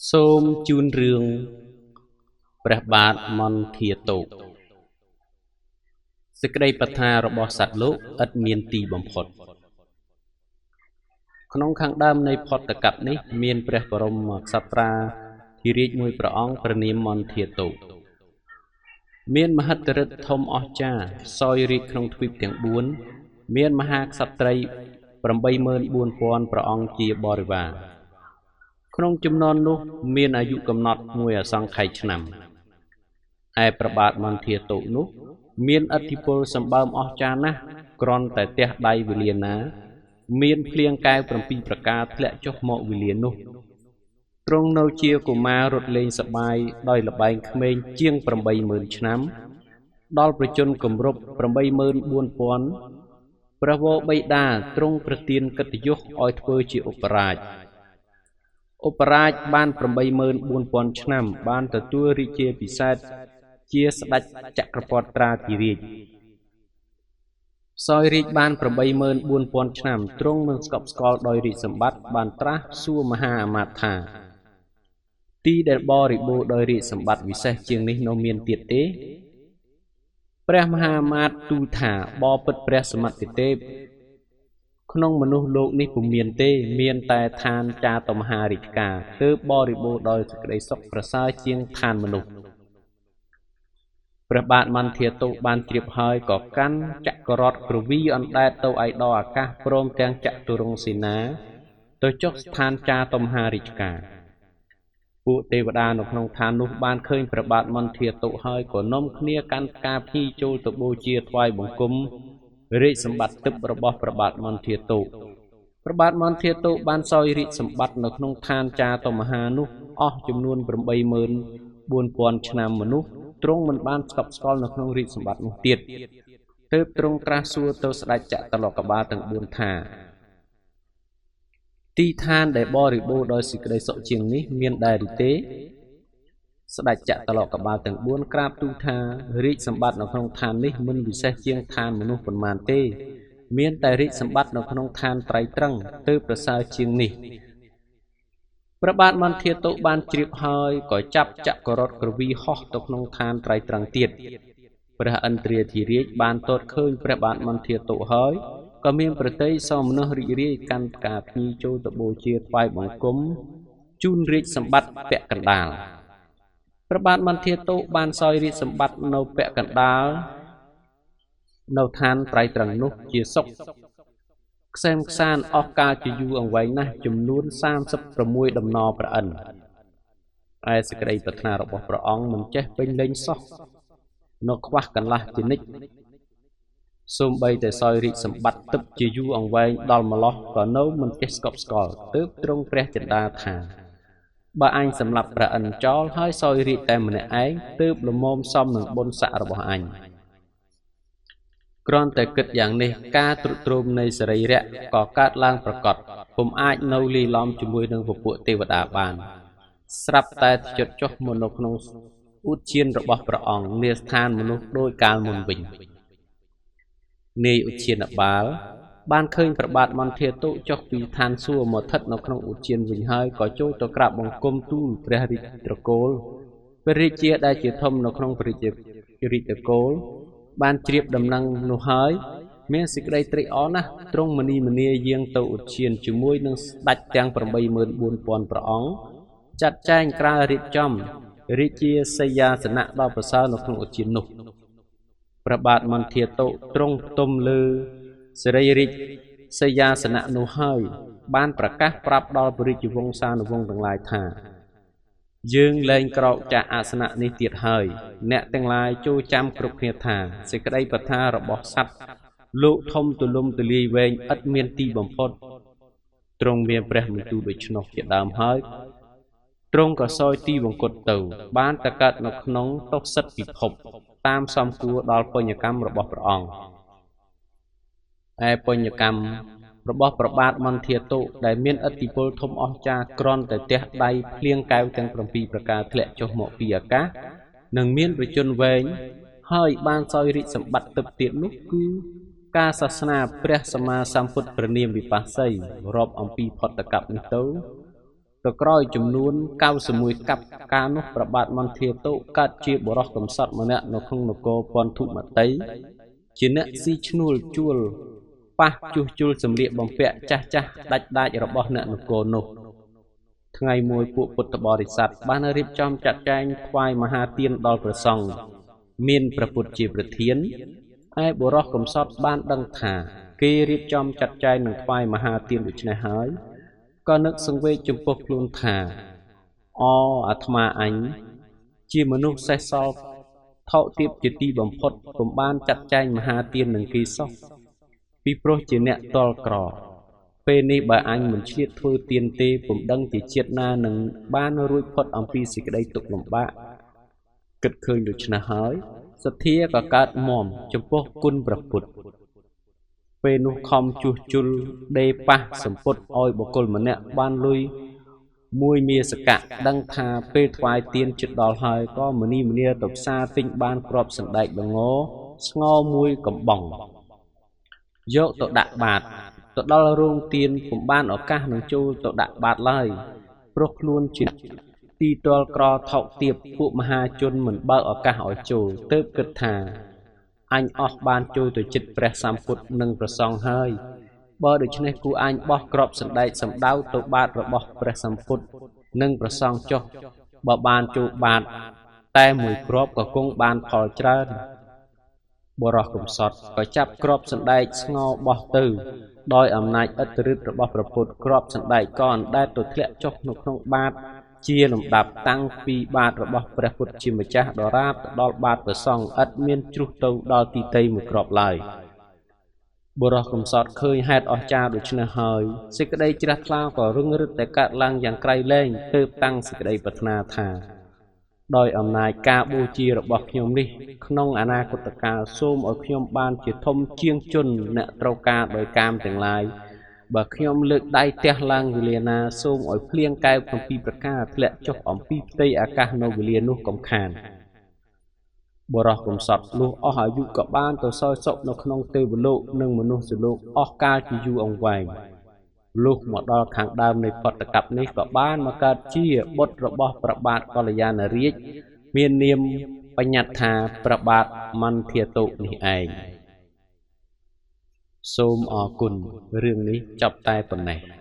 សូមជូនរឿងព្រះបាទមន្ធាតុសេចក្តីប្រាថ្នារបស់សត្វលោកឥតមានទីបំផុតក្នុងខាងដើមនៃផុតកັບនេះមានព្រះបរមក្សត្រាធិរាជមួយព្រះអង្គព្រះនាមមន្ធាតុមានមហិទ្ធិឫទ្ធិធំអស្ចារ្យសោយរាជក្នុងទ្វីបទាំង4មានមហាក្សត្រី 84000 ព្រះអង្គជាបរិវារក្នុងចំនួននោះមានអាយុកំណត់មួយអសង្ខ័យឆ្នាំឯព្រះបាទមន្ធាតុនោះមានឥទ្ធិពលសម្បើមអស្ចារ្យណាស់គ្រាន់តែទះដៃវេលាណាមានភ្លៀងកែវ7ប្រការធ្លាក់ចុះមកវេលានោះទ្រង់នៅជាកុមាររត់លេងសប្បាយដោយល្បែងក្មេងជាង 80000 ឆ្នាំដល់ប្រជជនគម្រប់ 84000 ព្រះវរបិតាទ្រង់ប្រទានកិត្តិយសឲ្យធ្វើជាឧបរាជឧបរាជបាន 84000 ឆ្នាំបានទទួលរាជាពិសេសជាស្ដេចចក្រពត្រាធិរាជសោយរាជបាន 84000 ឆ្នាំទ្រង់មិនស្កប់ស្កល់ដោយរាជសម្បត្តិបានត្រាស់សួរមហាអាមាត្យថាទីដែលបរិបូរណ៍ដោយរាជសម្បត្តិវិសេសជាងនេះនៅមានទៀតទេព្រះមហាអាមាត្យទូលថាបពិតព្រះសមត្ថទេពក្នុងមនុស្សលោកនេះពុំមានទេមានតែឋានចាតុមហារាជការទើបបរិបូរណ៍ដោយសេចក្តីសុខប្រសើរជាងឋានមនុស្សព្រះបាទមន្ធាតុបានជ្រាបហើយក៏កាន់ចក្ររថគ្រវីអណ្ដែតទៅឯដល់អាកាសព្រមទាំងចតុរង្សសេនាទៅចុះស្ថានចាតុមហារាជការពួកទេវតានៅក្នុងឋាននោះបានឃើញព្រះបាទមន្ធាតុហើយក៏នាំគ្នាកាន់ផ្កាភ្ញីចូលទៅបូជាថ្វាយបង្គំរាជសម្បត្តិទិព្វរបស់ព្រះបាទមន្ធាតុព្រះបាទមន្ធាតុបានសោយរាជសម្បត្តិនៅក្នុងឋានចាតុមហានោះអស់ចំនួន 84000 ឆ្នាំមនុស្សទ្រង់មិនបានស្កប់ស្កល់នៅក្នុងរាជសម្បត្តិនោះទៀតទើបទ្រង់ត្រាស់សួរទៅស្ដេចចតុលោកបាលទាំង4ថាទីឋានដែលបរិបូរណ៍ដោយសេចក្តីសុខជាងនេះមានដែរឬទេស្ដេចចតុលោកបាលទាំង4ក្រាបទូលថារាជសម្បត្តិនៅក្នុងឋាននេះមិនពិសេសជាងឋានមនុស្សប៉ុន្មានទេមានតែរាជសម្បត្តិនៅក្នុងឋានត្រៃត្រឹងទើបប្រសើរជាងនេះព្រះបាទមន្ធាតុបានជ្រាបហើយក៏ចាប់ចក្ររថគ្រវីហោះទៅក្នុងឋានត្រៃត្រឹងទៀតព្រះឥន្ទ្រាធិរាជបានទតឃើញព្រះបាទមន្ធាតុហើយក៏មានប្រតិសោមនស្សរីករាយកាន់ផ្កាភ្ញីចូលទៅបូជាថ្វាយបង្គំជូនរាជសម្បត្តិពាក់កណ្ដាលព្រះបាទមន្ធាតុបានសោយរាជសម្បត្តិនៅពាក់កណ្ដាលនៅឋានត្រៃត្រឹងនោះជាសុខខ្សែមខ្សានអស់កាលជាយូរអង្វែងណាស់ចំនួន36ដំណរព្រះឥន្ទឯសេចក្តីប្រាថ្នារបស់ព្រះអង្គមិនចេះពេញលេញសោះនៅខ្វះកន្លះជានិច្ចសូម្បីតែសោយរាជសម្បត្តិទិព្វជាយូរអង្វែងដល់ម្លោះក៏នៅមិនចេះស្កប់ស្កល់ទើបទ្រង់ព្រះចិន្តាថាបើអញសម្លាប់ព្រះឥន្ទចោលហើយសោយរាជតែម្នាក់ឯងទើបល្មមសមនឹងបុណ្យស័ក្តិរបស់អញគ្រាន់តែគិតយ៉ាងនេះការទ្រុឌទ្រោមនៃសរីរៈក៏កើតឡើងប្រកបពុំអាចនៅលាយឡំជាមួយនឹងពពួកទេវតាបានស្រាប់តែធ្យត់ចុះមកនៅក្នុងឧទ្យានរបស់ព្រះអង្គនាស្ថានមនុស្សដោយកាលមុនវិញនាយឧទ្យានបាលបានឃើញព្រះបាទមន្ធាតុចុះពីឋានសួគ៌មកស្ថិតនៅក្នុងឧទ្យានវិញហើយក៏ចូលទៅក្រាបបង្គំទូលព្រះរាជត្រកូលព្រះរាជាដែលជាធំនៅក្នុងព្រះរាជត្រកូលបានជ្រាបដំណឹងនោះហើយមានសេចក្តីត្រេកអរណាស់ទ្រង់មនីមនាយាងទៅឧទ្យានជាមួយនឹងស្ដេចទាំង 84000 ព្រះអង្គចាត់ចែងក្រាលរៀបចំរាជាសីយាសនៈដ៏ប្រសើរនៅក្នុងឧទ្យាននោះព្រះបាទមន្ធាតុទ្រង់ផ្ទុំលើសិរីរាជសីយាសនៈនោះហើយបានប្រកាសប្រាប់ដល់ព្រះរាជវង្សានុវង្សទាំងឡាយថាយើងលែងក្រោកចាកអាសនៈនេះទៀតហើយអ្នកទាំងឡាយចូលចាំគ្រប់គ្នាថាសេចក្តីប្រាថ្នារបស់សត្វលោកធំទូលំទូលាយវែងឥតមានទីបំផុតទ្រង់មានព្រះបន្ទូលដូច្នោះជាដើមហើយទ្រង់ក៏សោយទីវង្គតទៅបានតកើតនៅក្នុងតុសិតពិភពតាមសំគួរដល់បញ្ញកម្មរបស់ព្រះអង្គឯបញ្ញកម្មរបស់ព្រះបាទមន្ធាតុដែលមានឥទ្ធិពលធំអស្ចារ្យគ្រាន់តែទះដៃភ្លៀងកែវទាំង7ប្រការធ្លាក់ចុះមកពីអាកាសនិងមានប្រជញ្ញវែងហើយបានសោយរាជសម្បត្តិទិព្វទៀតនោះគឺការសាសនាព្រះសម្មាសម្ពុទ្ធព្រះនាមវិបស្សីរាប់អំពីផុតកັບនេះទៅ ទៅក្រោយចំនួន91កັບកាលនោះព្រះបាទមន្ធាតុកើតជាបុរសកំសត់ម្នាក់នៅក្នុងនគរពន្ធុមតីជាអ្នកស៊ីឈ្នួលជួលប៉ះជួសជុលសម្លៀកបំពាក់ចាស់ចាស់ដាច់ដាចរបស់អ្នកនគរនោះថ្ងៃមួយពួកពុទ្ធបរិស័ទបានរៀបចំចាត់ចែងថ្វាយមហាទានដល់ព្រះសង្ឃមានព្រះពុទ្ធជាប្រធានឯបុរសកំសត់បានដឹងថាគេរៀបចំចាត់ចែងនឹងថ្វាយមហាទានដូច្នេះហើយក៏នឹកសង្វេគចំពោះខ្លួនថាអអាត្មាអញជាមនុស្សសេះសល់ថោកទាបជាទីបំផុតពុំបានចាត់ចែងមហាទាននឹងគេសោះពីព្រោះជាអ្នកតល់ក្រពេលនេះបើអញមិនឆ្លៀតធ្វើទានទេពុំដឹងជាជាតិណានឹងបានរួចផុតអំពីសេចក្តីទុក្ខលំបាកគិតឃើញដូច្នេះហើយសទ្ធាក៏កើតមាំចំពោះគុណព្រះពុទ្ធពេលនោះខំជួសជុលដេប៉ះសម្ពុតឲ្យបុគ្គលម្នាក់បានលុយមួយមាសកៈដឹងថាពេលថ្វាយទានជិតដល់ហើយក៏មនីមនាទៅផ្សារទិញបានគ្រាប់សណ្ដែកល្ងស្ងោមួយកំប៉ុងយកទៅដាក់បាតទៅដល់រោងទានពុំបានឱកាសនឹងចូលទៅដាក់បាតឡើយព្រោះខ្លួនជាទីទល់ក្រថោកទាបពួកមហាជនមិនបើកឱកាសឲ្យចូលទើបគិតថាអញអស់បានចូលទៅចិត្តព្រះសម្ពុទ្ធនិងព្រះសង្ឃហើយបើដូច្នេះគួរអញបោះគ្រាប់សណ្ដែកសំដៅទៅបាតរបស់ព្រះសម្ពុទ្ធនិងព្រះសង្ឃចុះបើបានចូលបាតតែមួយគ្រាប់ក៏គង់បានផលច្រើនបុរសកំសត់ក៏ចាប់គ្រាប់សណ្ដែកស្ងោបោះទៅដោយអំណាចឥទ្ធិឫទ្ធិរបស់ព្រះពុទ្ធគ្រាប់សណ្ដែកក៏អណ្ដែតទៅធ្លាក់ចុះនៅក្នុងបាតជាលំដាប់តាំងពីបាតរបស់ព្រះពុទ្ធជាម្ចាស់ដរាបទៅដល់បាតព្រះសង្ឃឥតមានជ្រុះទៅដល់ទីទៃមួយគ្រាប់ឡើយបុរសកំសត់ឃើញហេតុអស្ចារ្យដូច្នេះហើយសេចក្តីជ្រះថ្លាក៏រឹងរឹតតែកើតឡើងយ៉ាងក្រៃលែងទើបតាំងសេចក្តីប្រាថ្នាថាដោយអំណាចការបូជារបស់ខ្ញុំនេះក្នុងអនាគតកាលសូមឲ្យខ្ញុំបានជាធំជាងជនអ្នកត្រូវការដោយកាមទាំងឡាយបើខ្ញុំលើកដៃទះឡើងវេលាណាសូមឲ្យភ្លៀងកែវ7ប្រការធ្លាក់ចុះអំពីផ្ទៃអាកាសនៅវេលានោះកំខានបុរសកំសត់លុះអស់អាយុក៏បានទៅសោយសុខនៅក្នុងទេវលោកនិងមនុស្សលោកអស់កាលជាយូរអង្វែងលុះមកដល់ខាងដើមនៃបតកັບនេះក៏បានមកកើតជាបុត្ររបស់ព្រះបាទកល្យាណរាជមាននាមបញ្ញត្តិថាព្រះបាទមន្ធាតុនេះឯងសូមអរគុណរឿងនេះចប់តែប៉ុណ្ណេះ។